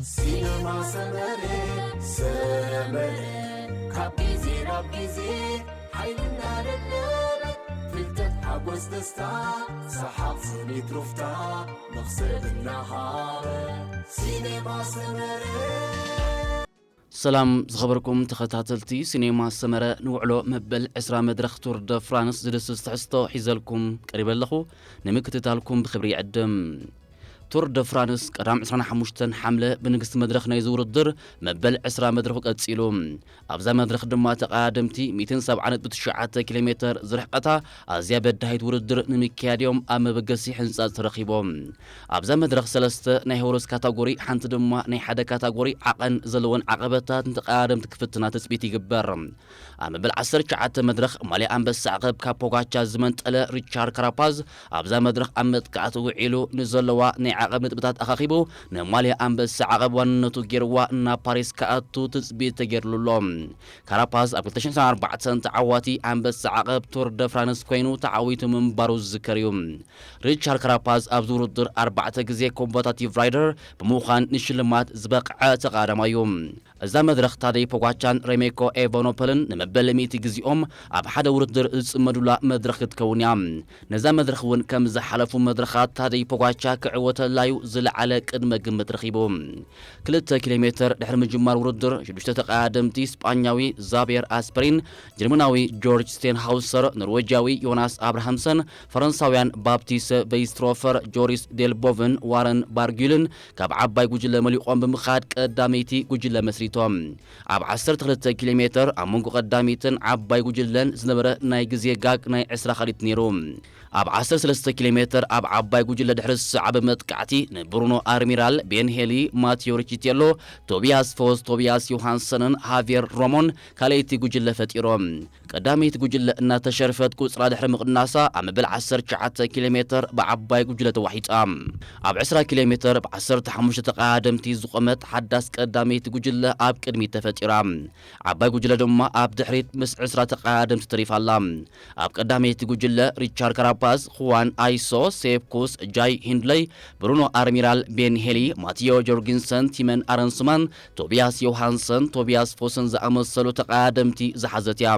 ሲነማ ሰመረ፣ ሰመረ፣ ካብ ግዜ ናብ ግዜ ሓይልና ለበበ፣ ፍልጠት ሓጎስ ደስታ፣ ሰሓቕ ስኒት ሩፍታ፣ መኽሰብ እናሃበ፣ ሲነማ ሰመረ። ሰላም ዝኸበርኩም ተኸታተልቲ ሲኔማ ሰመረ፣ ንውዕሎ መበል ዕስራ መድረኽ ቱር ደ ፍራንስ ዝድስስ ትሕዝቶ ሒዘልኩም ቀሪበ ኣለኹ። ንምክትታልኩም ብኽብሪ ይዕድም። ቱር ደ ፍራንስ ቀዳም ዕስራን ሓሙሽተን ሓምለ ብንግስቲ መድረኽ ናይዚ ውድድር መበል ዕስራ መድረኹ ቀጺሉ። ኣብዛ መድረኽ ድማ ተቐዳደምቲ ሚእትን ሰብዓን ነጥቢ ትሽዓተ ኪሎ ሜተር ዝርሕቐታ ኣዝያ በዳሂት ውድድር ንምክያድ እዮም ኣብ መበገሲ ሕንጻጽ ተረኺቦም። ኣብዛ መድረኽ ሰለስተ ናይ ሆርስ ካታጎሪ፣ ሓንቲ ድማ ናይ ሓደ ካታጎሪ ዓቐን ዘለወን ዓቐበታት ንተቐዳደምቲ ክፍትና ትጽቢት ይግበር። ኣብ መበል ዓሰርተ ትሽዓተ መድረኽ ማልያ ኣንበሳ ዓቐብ ካብ ፖጋቻ ዝመንጠለ ሪቻርድ ካራፓዝ ኣብዛ መድረኽ ኣብ መጥቃዕቲ ውዒሉ ንዘለዋ ናይ ዓቐብ ነጥብታት ኣኻኺቡ ንማልያ ኣንበሳ ዓቐብ ዋንነቱ ገይርዋ ናብ ፓሪስ ክኣቱ ትጽቢት ተገይርሉ ኣሎ። ካራፓዝ ኣብ ክልተ ሽሕን ዕስራን ኣርባዕተን ተዓዋቲ ኣንበሳ ዓቐብ ቱር ደ ፍራንስ ኮይኑ ተዓዊቱ ምንባሩ ዝዝከር እዩ። ሪቻርድ ካራፓዝ ኣብዚ ውድድር ኣርባዕተ ግዜ ኮምባታቲቭ ራይደር ብምዃን ንሽልማት ዝበቕዐ ተቐዳዳማይ እዩ። እዛ መድረኽ ታደይ ፖጋቻን ሬሜኮ ኤቫኖፐልን ንመበል ሚእቲ ግዜኦም ኣብ ሓደ ውድድር ዝጽመዱላ መድረኽ ክትከውን እያ። ነዛ መድረኽ እውን ከም ዝሓለፉ መድረኻት ታደይ ፖጋቻ ክዕወተላ እዩ ዝለዓለ ቅድመ ግምት ረኺቡ። ክልተ ኪሎ ሜተር ድሕሪ ምጅማር ውድድር ሽዱሽተ ተቐዳደምቲ፣ ስጳኛዊ ዛቤር ኣስፐሪን፣ ጀርመናዊ ጆርጅ ስቴንሃውሰር፣ ኖርዌጃዊ ዮናስ ኣብርሃምሰን፣ ፈረንሳውያን ባፕቲስ ቬይስትሮፈር፣ ጆሪስ ዴልቦቭን ዋረን ባርጊልን ካብ ዓባይ ጉጅለ መሊቖም ብምኻድ ቀዳመይቲ ጉጅለ መስሪቶም። ኣብ ዓሰርተ ክልተ ኪሎ ሜተር ኣብ መንጎ ቀዳመይትን ዓባይ ጉጅለን ዝነበረ ናይ ግዜ ጋግ ናይ ዕስራ ካልኢት ነይሩ። ኣብ ዓሰርተ ሰለስተ ኪሎ ሜተር ኣብ ዓባይ ጉጅለ ድሕሪ ዝሰዓበ መጥቃዕቲ ንብሩኖ ኣርሚራል፣ ቤን ሄሊ፣ ማቲዮ ሪቺቴሎ፣ ቶቢያስ ፎስ፣ ቶቢያስ ዮሃንሰንን ሃቪየር ሮሞን ካልኣይቲ ጉጅለ ፈጢሮም። ቀዳመይቲ ጉጅለ እናተሸርፈት ቁጽራ ድሕሪ ምቕናሳ ኣብ መበል ዓሰርተ ትሽዓተ ኪሎ ሜተር ብዓባይ ጉጅለ ተዋሒጣ። ኣብ ዕስራ ኪሎ ሜተር ብዓሰርተ ሓሙሽተ ተቐዳደምቲ ዝቖመት ሓዳስ ቀዳመይቲ ጉጅለ ኣብ ቅድሚት ተፈጢራ። ዓባይ ጉጅለ ድማ ኣብ ድሕሪት ምስ ዕስራ ተቐዳደምቲ ተሪፋ ኣላ። ኣብ ቀዳመይቲ ጉጅለ ሪቻርድ ካራፓዝ፣ ኹዋን ኣይሶ፣ ሴፕ ኩስ፣ ጃይ ሂንድለይ፣ ብሩኖ ኣርሚራል፣ ቤን ሄሊ፣ ማቲዮ ጆርጊንሰን፣ ቲመን ኣረንስማን፣ ቶቢያስ ዮሃንሰን፣ ቶቢያስ ፎስን ዝኣመሰሉ ተቐዳደምቲ ዝሓዘት እያ።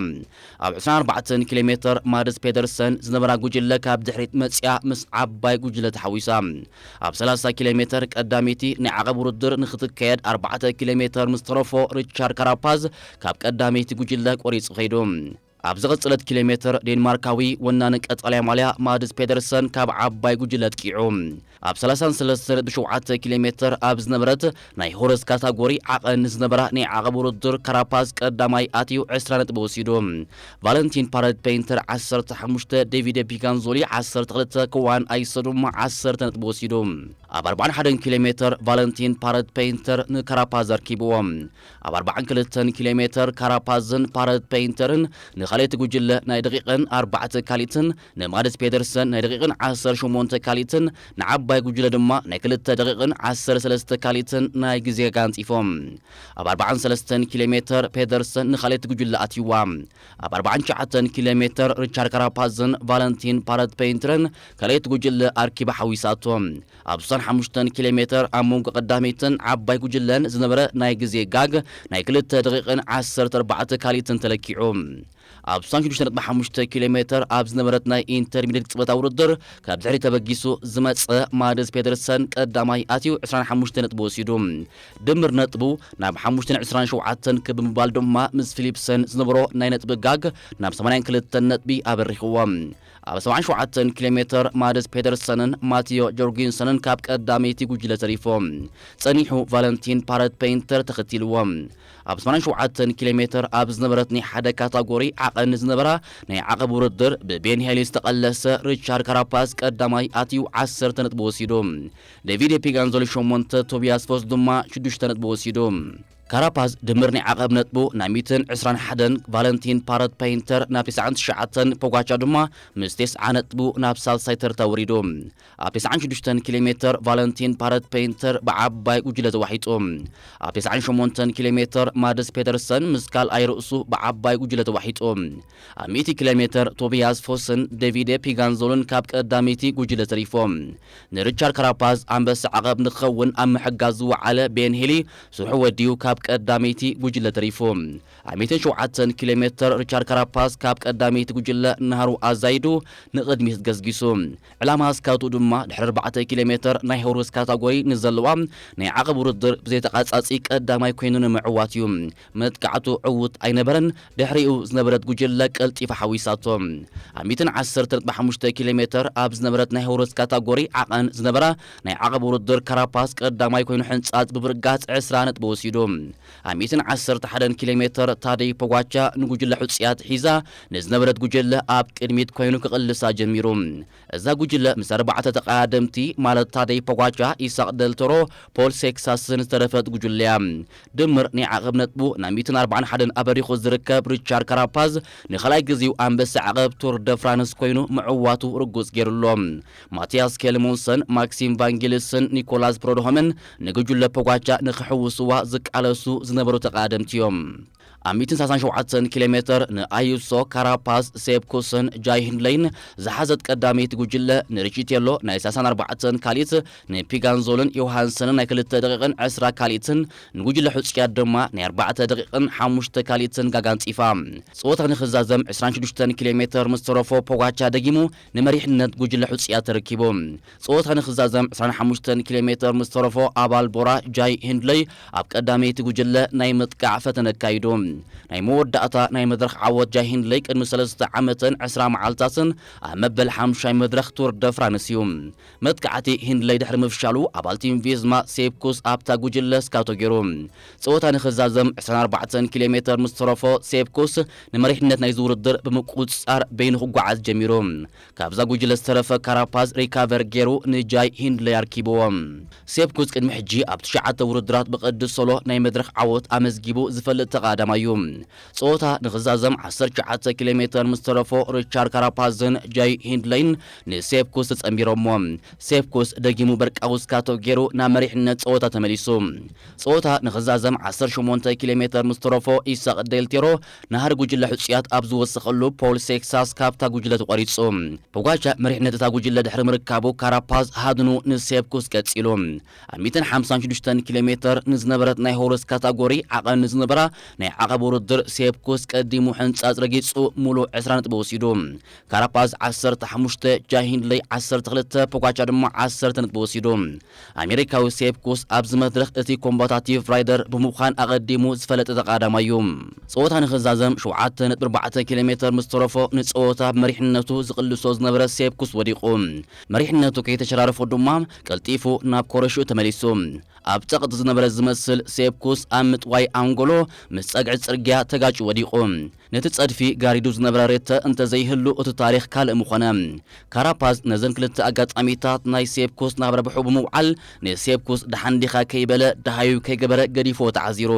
ኣብ ዕስራን ኣርባዕተን ኪሎ ሜተር ማድስ ፔደርሰን ዝነበራ ጉጅለ ካብ ድሕሪት መጽያ ምስ ዓባይ ጉጅለ ተሓዊሳ። ኣብ ሰላሳ ኪሎ ሜተር ቀዳመይቲ ናይ ዓቐብ ውድድር ንክትካየድ ኣርባዕተ ኪሎ ሜተር ምስ ተረፎ ሪቻርድ ካራፓዝ ካብ ቀዳመይቲ ጉጅለ ቆሪጹ ከይዱ። ኣብ ዝቐጸለት ኪሎ ሜተር ዴንማርካዊ ወናኒ ቀጠልያ ማልያ ማድስ ፔደርሰን ካብ ዓባይ ጉጅለ ኣጥቂዑ። ኣብ ሰላሳን ሰለስተን ነጥቢ ሸውዓተ ኪሎ ሜተር ኣብ ዝነበረት ናይ ሆረስ ካታጎሪ ዓቐን ዝነበራ ናይ ዓቐብ ውድድር ካራፓዝ ቀዳማይ ኣትዩ ዕስራ ነጥቢ ወሲዱ። ቫለንቲን ፓረድ ፔይንተር ዓሰርተ ሓሙሽተ፣ ዴቪድ ፒጋንዞሊ ዓሰርተ ክልተ፣ ክዋን ኣይሶ ድማ ዓሰርተ ነጥቢ ወሲዱ። ኣብ ኣርባዓን ሓደን ኪሎ ሜተር ቫለንቲን ፓረድ ፔይንተር ንካራፓዝ ኣርኪብዎ። ኣብ ኣርባዓን ክልተን ኪሎ ሜተር ካራፓዝን ፓረድ ፔይንተርን ንኻልኣይቲ ጉጅለ ናይ ደቂቕን ኣርባዕተ ካልኢትን፣ ንማድስ ፔደርሰን ናይ ደቂቕን ዓሰርተ ሸሞንተ ካልኢትን፣ ንዓባይ ጉጅለ ድማ ናይ ክልተ ደቂቕን ዓሰርተ ሰለስተ ካልኢትን ናይ ግዜ ጋንጺፎም። ኣብ ኣርባዓን ሰለስተን ኪሎ ሜተር ፔደርሰን ንኻልኣይቲ ጉጅለ ኣትይዋ። ኣብ ኣርባዓን ትሽዓተን ኪሎ ሜተር ሪቻርድ ካራፓዝን ቫለንቲን ፓረድ ፔይንተርን ካልኣይቲ ጉጅለ ኣርኪባ ሓዊሳቶ። ኣብ ስሳን ሓሙሽተን ኪሎ ሜተር ኣብ መንጎ ቀዳመይትን ዓባይ ጉጅለን ዝነበረ ናይ ግዜ ጋግ ናይ ክልተ ደቂቕን ዓሰርተ ኣርባዕተ ካልኢትን ተለኪዑ። ኣብ ስሳን ሽዱሽተ ነጥቢ ሓሙሽተ ኪሎ ሜተር ኣብ ዝነበረት ናይ ኢንተርሚዲየት ቅጽበታዊ ውድድር ካብ ድሕሪት ተበጊሱ ዝመጸ ማድስ ፔደርሰን ቀዳማይ ኣትዩ ዕስራን ሓሙሽተ ነጥቢ ወሲዱ። ድምር ነጥቡ ናብ ሓሙሽተ ነጥቢ ዕስራን ሸውዓተን ክብ ብምባል ድማ ምስ ፊሊፕሰን ዝነበሮ ናይ ነጥቢ ጋግ ናብ ሰማንያን ክልተን ነጥቢ ኣበሪኽዎ። ኣብ ሰብዓን ሸውዓተን ኪሎ ሜተር ማድስ ፔደርሰንን ማቲዮ ጆርጊንሰንን ካብ ቀዳመይቲ ጉጅለ ተሪፎም። ጸኒሑ ቫለንቲን ፓረድ ፔይንተር ተኸቲልዎም። ኣብ ሰማንያን ሸውዓተን ኪሎ ሜተር ኣብ ዝነበረት ናይ ሓደ ካታጎሪ ዓቐን ዝነበራ ናይ ዓቐብ ውድድር ብቤን ሄሊ ዝተቐለሰ ሪቻርድ ካራፓዝ ቀዳማይ ኣትዩ ዓሰርተ ነጥቢ ወሲዱ። ዴቪድ ፒጋንዞሊ ሸሞንተ፣ ቶቢያስ ፎስ ድማ ሽዱሽተ ነጥቢ ወሲዱ። ካራፓዝ ድምር ናይ ዓቐብ ነጥቡ ናብ ሚእትን ዕስራን ሓደን፣ ቫለንቲን ፓረት ፔይንተር ናብ ተስዓን ትሽዓተን፣ ፖጋቻ ድማ ምስ ተስዓ ነጥቡ ናብ ሳልሳይ ተርታ ወሪዱ። ኣብ ተስዓን ሽዱሽተን ኪሎ ሜተር ቫለንቲን ፓረት ፔይንተር ብዓባይ ጉጅለ ተዋሒጡ። ኣብ ተስዓን ሸሞንተን ኪሎ ሜተር ማድስ ፔተርሰን ምስ ካልኣይ ርእሱ ብዓባይ ጉጅለ ተዋሒጡ። ኣብ ሚእቲ ኪሎ ሜተር ቶቢያስ ፎስን ዴቪድ ፒጋንዞልን ካብ ቀዳመይቲ ጉጅለ ተሪፎም። ንሪቻርድ ካራፓዝ ኣንበሳ ዓቐብ ንክኸውን ኣብ ምሕጋዝ ዝወዓለ ቤን ሄሊ ስርሑ ወዲኡ ካብ ቀዳመይቲ ጉጅለ ተሪፉ። ኣብ ሚእትን ሸውዓተን ኪሎ ሜተር ሪቻርድ ካራፓዝ ካብ ቀዳመይቲ ጉጅለ ናህሩ ኣዛይዱ ንቕድሚት ገስጊሱ። ዕላማ ስካቱ ድማ ድሕሪ ኣርባዕተ ኪሎ ሜተር ናይ ሆርስ ካታጎሪ ንዘለዋ ናይ ዓቐብ ውድድር ብዘይተቓጻጺ ቀዳማይ ኮይኑ ንምዕዋት እዩ። መጥቃዕቱ ዕዉት ኣይነበረን። ድሕሪኡ ዝነበረት ጉጅለ ቀልጢፋ ሓዊሳቶ። ኣብ ሚእትን ዓሰርተ ነጥቢ ሓሙሽተ ኪሎ ሜተር ኣብ ዝነበረት ናይ ሆርስ ካታጎሪ ዓቐን ዝነበራ ናይ ዓቐብ ውድድር ካራፓዝ ቀዳማይ ኮይኑ ሕንጻጽ ብምርጋጽ ዕስራ ነጥቢ ወሲዱ። ኣብ ሚእትን ዓሰርተ ሓደን ኪሎ ሜተር ታደይ ፖጓቻ ንጉጅለ ሕጹያት ሒዛ ንዝነበረት ጉጅለ ኣብ ቅድሚት ኮይኑ ክቕልሳ ጀሚሩ። እዛ ጉጅለ ምስ ኣርባዕተ ተቐዳደምቲ ማለት ታደይ ፖጓቻ፣ ኢሳቕ ደልተሮ፣ ፖል ሴክሳስን ዝተረፈት ጉጅለ እያ። ድምር ናይ ዓቐብ ነጥቡ ናብ ሚእትን ኣርባዓን ሓደን ኣበሪኹ ዝርከብ ሪቻርድ ካራፓዝ ንኻልኣይ ግዜኡ ኣንበሳ ዓቐብ ቱር ደ ፍራንስ ኮይኑ ምዕዋቱ ርጉጽ ገይሩ ኣሎ። ማቲያስ ኬልሞንሰን፣ ማክሲም ቫንጊልስን ኒኮላስ ፕሮድሆምን ንጉጅለ ፖጓቻ ንክሕውስዋ ዝቃለሱ ዝነበሩ ተቐዳደምቲ እዮም። ኣብ ሚእትን ሰላሳን ሸውዓተን ኪሎ ሜተር ንኣዩሶ፣ ካራፓዝ፣ ሴፕኩስን ጃይ ሂንድለይን ዝሓዘት ቀዳመይቲ ጉጅለ ንሪቺቴሎ ናይ ሰላሳን ኣርባዕተን ካልኢት፣ ንፒጋንዞልን ዮሃንሰንን ናይ ክልተ ደቂቕን ዕስራ ካልኢትን፣ ንጉጅለ ሕጹያት ድማ ናይ ኣርባዕተ ደቂቕን ሓሙሽተ ካልኢትን ጋጋ ኣንጺፋ። ጸወታ ንክዛዘም ዕስራን ሽዱሽተን ኪሎ ሜተር ምስ ተረፎ ፖጋቻ ደጊሙ ንመሪሕነት ጉጅለ ሕጹያት ተረኪቡ። ጸወታ ንክዛዘም ዕስራን ሓሙሽተን ኪሎ ሜተር ምስ ተረፎ ኣባል ቦራ ጃይ ሂንድለይ ኣብ ቀዳመይቲ ጉጅለ ናይ ምጥቃዕ ፈተነ ኣካይዱ። ናይ መወዳእታ ናይ መድረኽ ዓወት ጃይ ሂንድለይ ቅድሚ ሰለስተ ዓመትን ዕስራ መዓልታትን ኣብ መበል ሓምሻይ መድረኽ ቱር ደ ፍራንስ እዩ። መጥቃዕቲ ሂንድለይ ድሕሪ ምፍሻሉ ኣባል ቲም ቪዝማ ሴፕኩስ ኣብታ ጉጅለ ስካቶ ገይሩ። ጸወታ ንክዛዘም ዕስራን ኣርባዕተን ኪሎ ሜተር ምስ ተረፎ ሴፕኩስ ንመሪሕነት ናይዚ ውድድር ብምቁጽጻር በይኑ ክጓዓዝ ጀሚሩ። ካብዛ ጉጅለ ዝተረፈ ካራፓዝ ሪካቨር ገይሩ ንጃይ ሂንድለይ ኣርኪብዎ። ሴፕኩስ ቅድሚ ሕጂ ኣብ ትሽዓተ ውድድራት ብቕዲ ሶሎ ናይ መድረኽ ዓወት ኣመዝጊቡ ዝፈልጥ ተቐዳዳማይ እዩ። ጸወታ ንኽዛዘም ዓሰርተ ትሽዓተ ኪሎ ሜተር ምስ ተረፎ ሪቻርድ ካራፓዝን ጃይ ሂንድለይን ንሴፕኩስ ተጸንቢሮሞ። ሴፕኩስ ደጊሙ በርቃዊ ስካቶ ገይሩ ናብ መሪሕነት ጸወታ ተመሊሱ። ጸወታ ንኽዛዘም ዓሰርተ ሸሞንተ ኪሎ ሜተር ምስ ተረፎ ኢሳቕ ዴልቴሮ ናህሪ ጉጅለ ሕጹያት ኣብ ዝወሰኸሉ ፖል ሴክሳስ ካብታ ጉጅለ ተቋሪጹ። ፖጋቻ መሪሕነት እታ ጉጅለ ድሕሪ ምርካቡ ካራፓዝ ሃድኑ ንሴፕኩስ ቀጺሉ። ኣብ ሚእትን ሓምሳን ሽዱሽተን ኪሎ ሜተር ንዝነበረት ናይ ሆርስ ካታጎሪ ዓቐን ንዝነበራ ናይ ዓቐብ ውድድር ሴፕኩስ ቀዲሙ ሕንጻጽ ረጊጹ ሙሉእ ዕስራ ነጥቢ ወሲዱ። ካራፓዝ ዓሰርተ ሓሙሽተ፣ ጃሂንድለይ ዓሰርተ ክልተ፣ ፖጋቻ ድማ ዓሰርተ ነጥቢ ወሲዱ። ኣሜሪካዊ ሴፕኩስ ኣብዚ መድረኽ እቲ ኮምባታቲቭ ራይደር ብምዃን ኣቐዲሙ ዝፈለጠ ተቐዳዳማይ እዩ። ጸወታ ንኽዛዘም ሸውዓተ ነጥቢ ኣርባዕተ ኪሎ ሜተር ምስ ተረፎ ንጸወታ ብመሪሕነቱ ዝቕልሶ ዝነበረ ሴፕኩስ ወዲቑ። መሪሕነቱ ከይተሸራረፎ ድማ ቀልጢፉ ናብ ኮረሽኡ ተመሊሱ። ኣብ ጸቕጢ ዝነበረ ዝመስል ሴፕኩስ ኣብ ምጥዋይ ኣንጎሎ ምስ ጸግዒ ጽርግያ ተጋጭ ወዲቑ። ነቲ ጸድፊ ጋሪዱ ዝነበረ ሬተ እንተዘይህሉ እቲ ታሪኽ ካልእ ምኾነ። ካራፓዝ ነዘን ክልተ ኣጋጣሚታት ናይ ሴፕኩስ ናብ ረብሑ ብምውዓል ንሴፕኩስ ደሓን ዲኻ ከይበለ ደሃዩ ከይገበረ ገዲፎ ተዓዚሩ።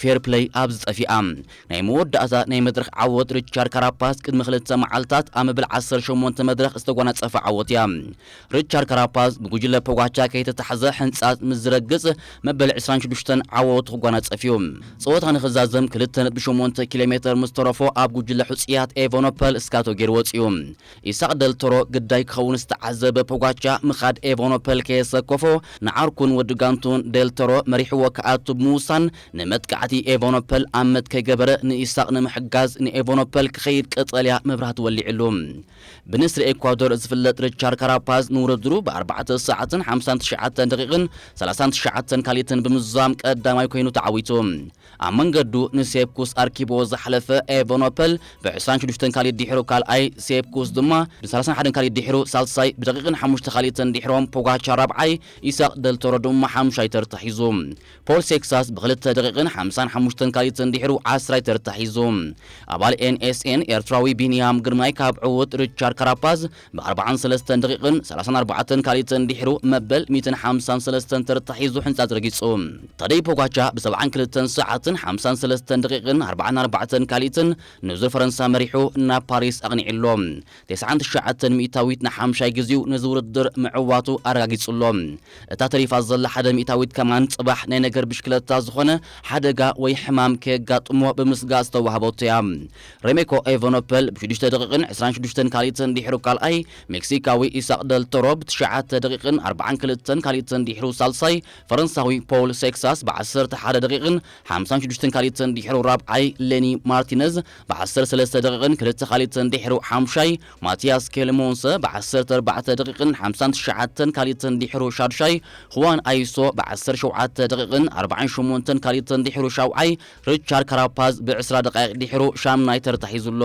ፌር ፕለይ ኣብዚ ጠፊኣ። ናይ መወዳእታ ናይ መድረኽ ዓወት ሪቻርድ ካራፓዝ ቅድሚ ክልተ መዓልታት ኣብ መበል ዓሰርተ ሸሞንተ መድረኽ ዝተጓናጸፈ ዓወት እያ። ሪቻርድ ካራፓዝ ብጉጅለ ፖጋቻ ከይተታሕዘ ሕንጻጽ ምስ ዝረግጽ መበል ዕስራን ሽዱሽተን ዓወቱ ክጓናጸፍ እዩ። ጸወታ ንኽዛዘም ክልተ ነጥቢ ሸሞንተ ኪሎ ሜተር ምስ ተረፎ ኣብ ጉጅለ ሕጹያት ኤቨኖፐል ስካቶ ገይሩ ወጺኡ። ኢሳቕ ደልተሮ ግዳይ ክኸውን ዝተዓዘበ ፖጋቻ ምኻድ ኤቨኖፐል ከየሰከፎ ንዓርኩን ወዲ ጋንቱን ደልተሮ መሪሕዎ ክኣቱ ብምውሳን ንመጥቃዕቲ ኤቨኖፐል ኣመት ከይገበረ ንኢሳቕ ንምሕጋዝ ንኤቨኖፐል ክኸይድ ቀጠልያ መብራህቲ ወሊዕሉ። ብንስሪ ኤኳዶር ዝፍለጥ ሪቻርድ ካራፓዝ ንውድድሩ ብኣርባዕተ ሰዓትን ሓምሳን ትሽዓተን ደቂቕን ሰላሳን ትሽዓተን ካልኢትን ብምዝዛም ቀዳማይ ኮይኑ ተዓዊቱ። ኣብ መንገዱ ሴፕኩስ ኣርኪቦ ዝሓለፈ ኤቨኖፐል ብ ዕስራን ሽዱሽተን ካልኢት ድሕሩ ካልኣይ፣ ሴፕኩስ ድማ ብ ሰላሳን ሓደን ካልኢት ድሕሩ ሳልሳይ፣ ብደቂቕን ሓሙሽተ ካልኢትን ድሕሮም ፖጋቻ ራብዓይ፣ ኢሳቕ ደልቶሮ ድማ ሓምሻይ ተርታ ሒዙ። ፖል ሴክሳስ ብክልተ ደቂቕን ሓምሳን ሓሙሽተን ካልኢትን ድሕሩ ዓስራይ ተርታ ሒዙ። ኣባል ኤንኤስኤን ኤርትራዊ ቢንያም ግርማይ ካብ ዕዉት ሪቻርድ ካራፓዝ ብ ኣርባዓን ሰለስተን ደቂቕን ሰላሳን ኣርባዕተን ካልኢትን ድሕሩ መበል ሚእትን ሓምሳን ሰለስተን ተርታ ሒዙ ሕንጻጽ ረጊጹ። ታደይ ፖጋቻ ብ ሰብዓን ክልተን ሰዓትን ሓምሳን ሰለስተን ደቂቕን ኣርባዓን ኣርባዕተን ካልኢትን ንዙር ፈረንሳ መሪሑ ናብ ፓሪስ ኣቕኒዑ ኣሎ። ተስዓን ትሽዓተን ሚእታዊት ንሓምሻይ ግዜኡ ነዚ ውድድር ምዕዋቱ ኣረጋጊጹ ኣሎ። እታ ተሪፋ ዘላ ሓደ ሚእታዊት ከማን ጽባሕ ናይ ነገር ብሽክለታ ዝኾነ ሓደጋ ወይ ሕማም ከየጋጥሞ ብምስጋእ ዝተዋህበቶ እያ። ሬሜኮ ኤቨኖፐል ብ ሽዱሽተ ደቂቕን ዕስራን ሽዱሽተን ካልኢትን ድሕሩ ካልኣይ፣ ሜክሲካዊ ኢሳቕ ደልቶሮ ብ ትሽዓተ ደቂቕን ኣርባዓን ክልተን ካልኢትን ድሕሩ ሳልሳይ፣ ፈረንሳዊ ፖል ሴክሳስ ብ ዓሰርተ ሓደ ደቂቕን ሓምሳን ሽዱሽተን ካልኢትን ድሕሩ ራብዓይ፣ ሌኒ ማርቲነዝ ብ ዓሰርተ ሰለስተ ደቂቕን ክልተ ካልኢትን ድሕሩ ሓምሻይ፣ ማቲያስ ኬልሞንሰ ብ ዓሰርተ ኣርባዕተ ደቂቕን ሓምሳን ትሽዓተን ካልኢትን ድሕሩ ሻድሻይ፣ ሁዋን ኣይሶ ብ ዓሰርተ ሸውዓተ ደቂቕን ኣርባዓን ሸሞንተን ካልኢትን ድሕሩ ሻውዓይ፣ ሪቻርድ ካራፓዝ ብ ዕስራ ደቃይቕ ድሕሩ ሻምናይ ተርታ ሒዙ ኣሎ።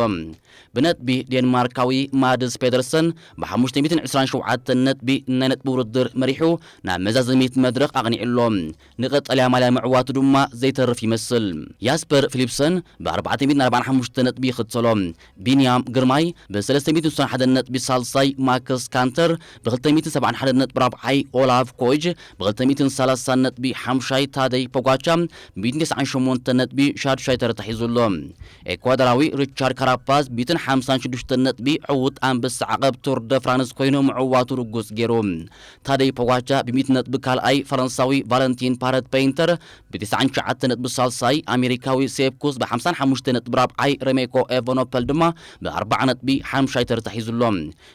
ብነጥቢ ዴንማርካዊ ማድስ ፔደርሰን ብ ሓሙሽተ ሚእትን ዕስራን ሸውዓተን ነጥቢ ናይ ነጥቢ ውድድር መሪሑ ናብ መዛዘሚት መድረኽ ኣቕኒዑ ኣሎ። ንቀጠልያ ማልያ ምዕዋቱ ድማ ዘይተርፍ ይመስል። ያስፐር ፊሊፕሰን ብ ኣርባዕተ ሚእትን ኣርባዓን ሓሙሽተ ነጥቢ ይኽተሎ። ቢንያም ግርማይ ብ ሰለስተ ሚእትን ስሳን ሓደን ነጥቢ ሳልሳይ፣ ማክስ ካንተር ብ ክልተ ሚእትን ሰብዓን ሓደን ነጥቢ ራብዓይ፣ ኦላፍ ኮጅ ብ ክልተ ሚእትን ሰላሳን ነጥቢ ሓምሻይ፣ ታደይ ፖጋቻ ብ ሚእትን ተስዓን ሸሞንተን ነጥቢ ሻድሻይ ተርታ ሒዙ ኣሎ። ኤኳዶራዊ ሪቻርድ ካራፓዝ ብ ሚእትን ሓምሳን ሽዱሽተን ነጥቢ ዕዉት ኣንበሳ ዓቐብ ቱር ደ ፍራንስ ኮይኑ ምዕዋቱ ርጉጽ ገይሩ። ታደይ ፖጋቻ ብ ሚእቲ ነጥቢ ካልኣይ፣ ፈረንሳዊ ቫለንቲን ፓረት ፔይንተር ብ ተስዓን ትሽዓተን ነጥቢ ሳልሳይ፣ ኣሜሪካዊ ሴፕኩስ ብ ሓምሳን ሓሙሽተ ነጥቢ ራብዓይ፣ ሬሜኮ ኤቨኖፐል ድማ ብ ኣርባዓ ነጥቢ ሓምሻይ ተርታ ሒዙ ኣሎ።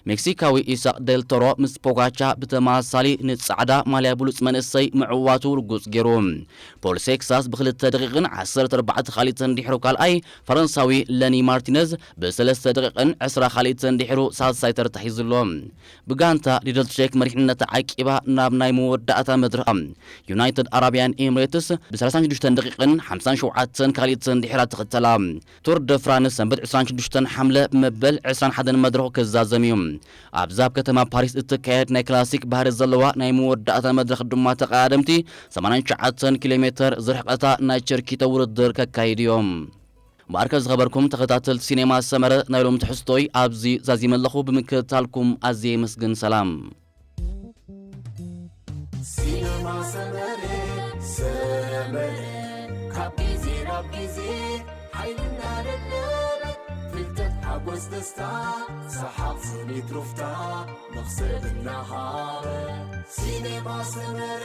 ሜክሲካዊ ኢሳቅ ደል ቶሮ ምስ ፖጋቻ ብተመሳሳሊ ንጻዕዳ ማልያ ብሉጽ መንእሰይ ምዕዋቱ ርጉጽ ገይሩ። ፖል ሴክሳስ ብክልተ ደቂቕን ዓሰርተ ኣርባዕተ ካልኢትን ድሕሩ ካልኣይ፣ ፈረንሳዊ ለኒ ማርቲነዝ ብሰለስተ ደቂቕን ዕስራ ካልኢትን ድሕሩ ሳልሳይ ተርታ ሒዙ ኣሎ። ብጋንታ ሊደል ቼክ መሪሕነታ ዓቂባ ናብ ናይ መወዳእታ መድረኽ። ዩናይትድ ኣረብያን ኤምሬትስ ብ ሰላሳን ሽዱሽተን ደቂቕን ሓምሳን ሸውዓተን ካልኢትን ድሕራ ትኽተላ። ቱር ደ ፍራንስ ሰንበት ዕስራን ሽዱሽተን ሓምለ ብመበል ዕስራን ሓደን መድረኹ ክዛዘም እዩ። ኣብዛ ኣብ ከተማ ፓሪስ እትካየድ ናይ ክላሲክ ባህሪ ዘለዋ ናይ መወዳእታ መድረኽ ድማ ተቐዳደምቲ ሰማንያን ትሽዓተን ኪሎ ሜተር ዝርሕቐታ ናይ ቸርኪቶ ውድድር ከካይዱ እዮም። ማርከ ዝኸበርኩም ተኸታተልቲ ሲኔማ ሰመረ፣ ናይ ሎም ትሕዝቶይ ኣብዚ ዛዚመ ኣለኹ። ብምክትታልኩም ኣዝየ የመስግን። ሰላም። ሲኔማ ሰመረ፣ ሰመረ፣ ካብ ግዜ ናብ ግዜ ሓይሊ እናደለበ፣ ፍልጠት፣ ሓጎስ፣ ደስታ፣ ሰሓቕ፣ ስኒት፣ ሩፍታ፣ መኽሰብ እናሃበ። ሲኔማ ሰመረ፣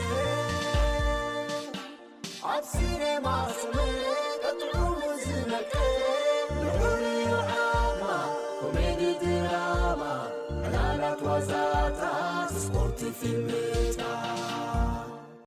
ኣብ ሲኔማ ሰመረ፣ ቀጥዑ ዝመቀ፣ ልዑል እዩ ዓቕማ፣ ኮሜዲ፣ ድራማ፣ ዕላላት፣ ዋዛታት፣ ስፖርት፣ ፊልም፣